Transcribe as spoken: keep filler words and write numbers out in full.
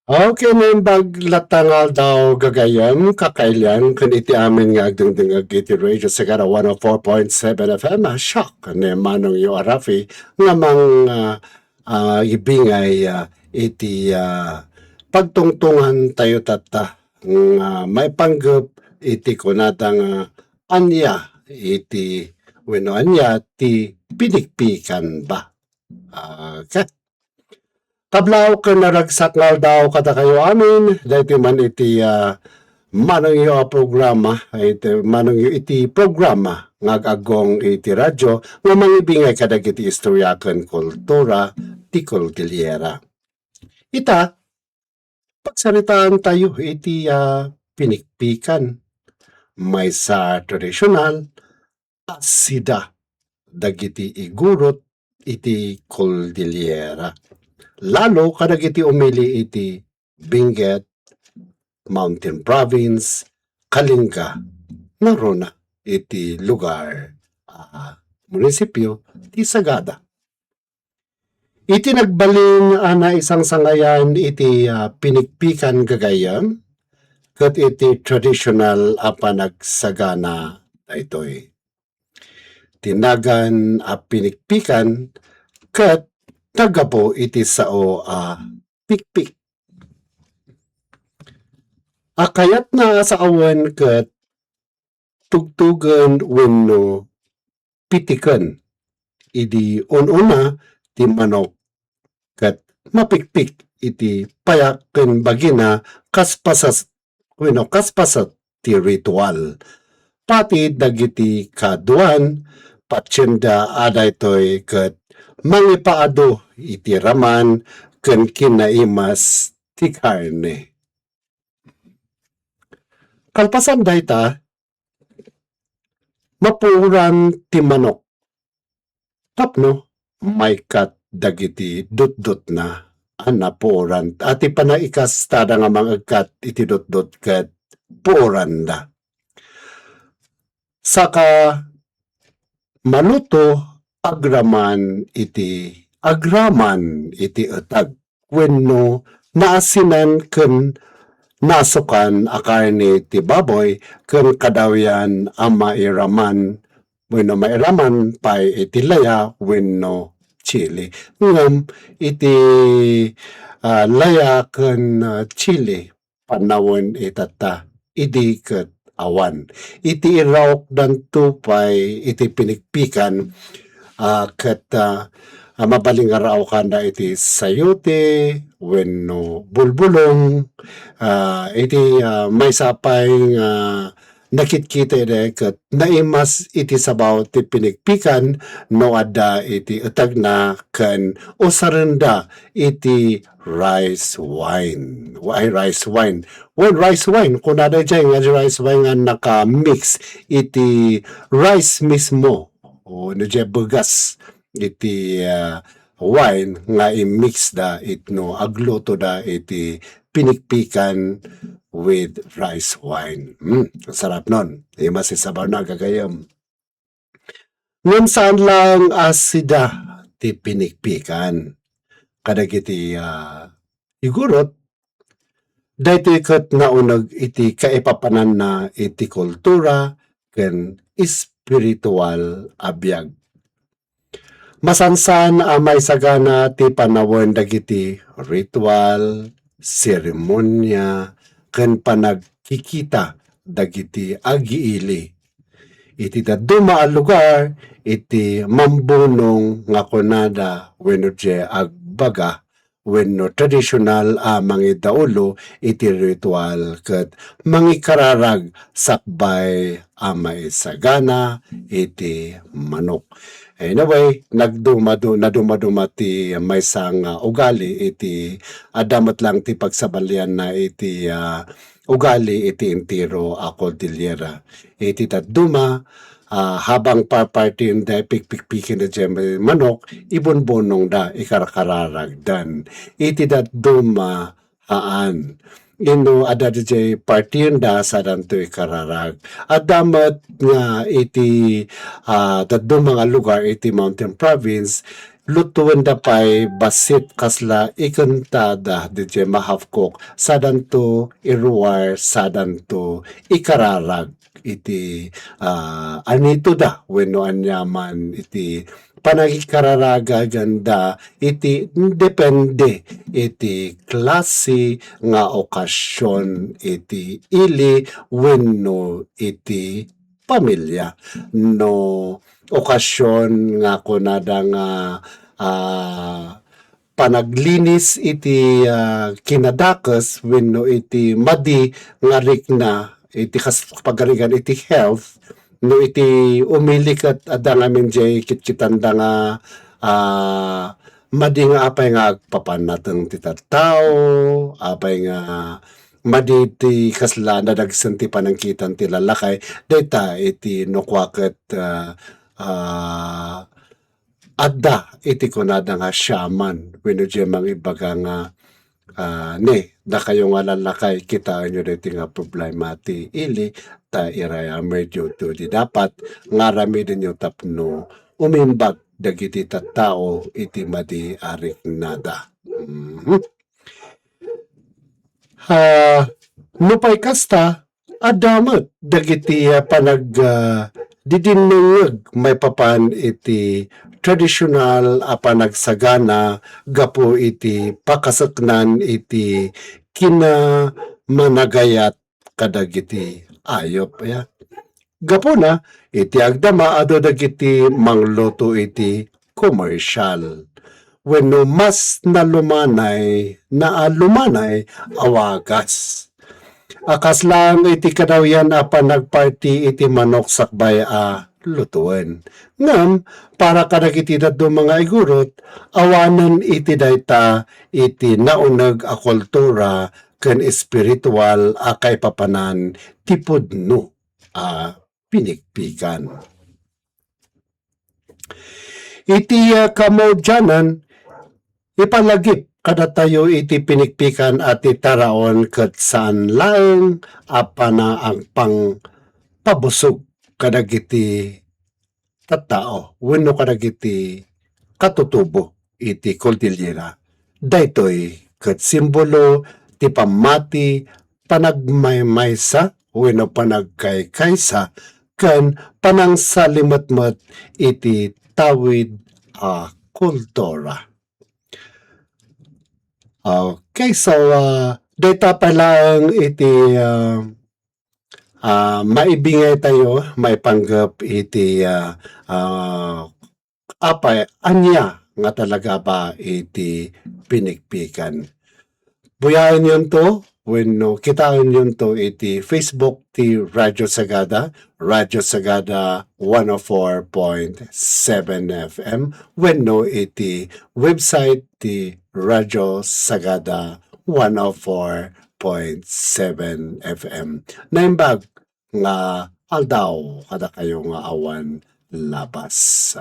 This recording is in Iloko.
Okay, naimbag latta nga aldaw gagayyem, kakailian, ken iti amin nga agdengdengngeg iti Radio Sagana one oh four point seven F M, a siak ni Manongyo a Rafi, nga mang, ah, ah, ibingay, ah, iti, ah, pagtungtungan tayo tatta, nga maipanggep iti kunada nga ania iti, wenno ania ti pinikpikan ba. Ah, ka-, Kablaw ken naragsak nga aldaw kadakayo amin, daytoy man iti, ah, manongyo a programa, iti, manongyo iti programa nga ag-aggong iti radyo nga mangibingay kadagiti istorya ken kultura ti Cordillera. Ita, pagsaritaan tayo iti, ah, pinikpikan. Maysa a tradisyonal a sida dagiti igurot iti Cordillera, lalo kadagiti umili iti Benguet, Mountain Province, Kalinga, ngaruna iti lugar, ah, munisipyo ti Sagada. Iti nagbalin a naisangsangayan iti, ah, pinikpikan gagayyem, ket iti tradisyonal a panagsagana daytoy. Ti nagan a pinikpikan ket naggapu iti sao a pikpik. A kayatna a saawen ket tugtugen wenno pitiken. Idi un-una ti manok ket mapikpik iti payak ken bagina kas pasas-, wenno kas paset ti ritual. Pati dagiti kaaduan, patienda a daytoy ket mangipaadu iti raman ken kinaimas ti karne. Kalpasan dayta, mapuoran ti manok tapno maikkat dagiti dutdotna a napuoran, a ti panaikastada nga mangikkat iti dutdot ket puoranda. Saka maluto agraman iti, agraman iti etag wenno naasinan ken nasukan a karne ti baboy ken kadawyan a mairaman wenno mairaman pay iti laya wenno chili. Ngem iti, ah, laya ken, ah, chili, panawen itatta, idi ket awan. Iti iraokdanto pay iti pinikpikan, ah, ket, ah, ah, mabalin nga raokanda iti sayote wenno bulbulong, ah, iti, ah, maysa pay nga nakitkita idi ket naimas iti sabaw ti pinikpikan no adda iti etagna ken usarenda iti rice wine. Ay, rice wine. Well, rice wine, kunada idiay nga rice wine nga naka-mix iti rice mismo. O, no, diay bugas iti, ah, wine nga i-mix da it-, no, agluto da iti pinikpikan with rice wine. Hmm, sarap non. Imas ti sabaw na, gagayem. Ngem saan lang a sida ti pinikpikan kadagiti, ah, igurot, daytoy ket nauneg iti kaipapananna iti kultura ken espiritual a biag. Masansan a maisagana ti panawen dagiti ritual, seremonia, ken panagkikita dagiti agiili iti dadduma a lugar iti mambunong nga kunada wenno diay agbaga wenno tradisional a mangidaulo iti ritual ket mangikararag sakbay a maisagana iti manok. Anyway, nagdumadu-, nadumaduma ti maysa nga ugali iti, adda met lang ti pagsabalianna iti, ah, ugali iti entero a Cordillera. Iti dadduma, ah, habang parpartienda, pikpikpiken da diay manok, ibunbunongda, ikarkararagdan. Iti dadduma, haan. Inno adda diay partienda, sadanto ikararag. Adda met nga iti, ah, dadduma nga lugar iti Mountain Province, lutuenda pay bassit kasla ikentada didiay mahafkok, sadanto iruar, sadanto ikararag iti, ah, anitoda wenno aniaman iti panangikararagaganda iti depende iti klase nga okasion iti ili wenno iti pamilia. No okasion nga kunada nga, ah, panaglinis iti, ah, kinadakes wenno iti madi nga rikna iti kas-, pagarigan iti health, no iti umili ket adda ngamin diay kitkitanda nga, ah, madi nga apay nga agpapanateng ti tattao, apay nga madi ti kasla nadagsen ti panangkitan ti lalakay, dayta iti no kua ket, ah, ah, adda iti kunada nga shaman wenno diay mangibaga nga, ah, ne, dakayo nga lalakay, kitaenyo daytoy nga problema ti ili, ta iray a medyo to di dapat nga aramidenyo tapno umimbag dagiti tattao iti madi a riknada. Mhm. Ah, nupay kasta, adda met dagiti, ah, panag, ah, didinnengngeg maipapan iti tradisyonal a panagsagana gapu iti pakaseknan iti kinamanagayat kadagiti ayop, aya. Gapuna, iti agdama adu dagiti mangluto iti komersial wenno mas nalumanay, naalumanay a wagas. A kas laeng iti kadawyan a panagparti iti manok sakbay a lutoen. Ngem, para kadagiti dadduma nga igurot, awanen iti dayta iti nauneg a kultura ken espiritual a kaipapanan ti pudno a pinikpikan. Iti, ah, kamaudianan, ipalagip kadatayo iti pinikpikan a ti taraon ket saan laeng a panaangpang pabusog kadagiti tattao wenno kadagiti katutubo iti Cordillera. Daytoy ket simbolo ti pammati, panagmaymaysa wenno panagkaykaysa ken panangsalimetmet iti tawid a kultura. Okay, so, ah, dayta pay laeng iti, ah, ah, maibingay tayo, maipanggep iti, ah, ah, apay, ania nga talaga ba iti pinikpikan. Buyaenyonto wenno kitaenyonto iti Facebook ti Radyo Sagada, Radyo Sagada one oh four point seven F M, wenno iti website ti Radyo Sagada one oh four point seven F M. Naimbag nga aldaw kadakayo nga awan labas.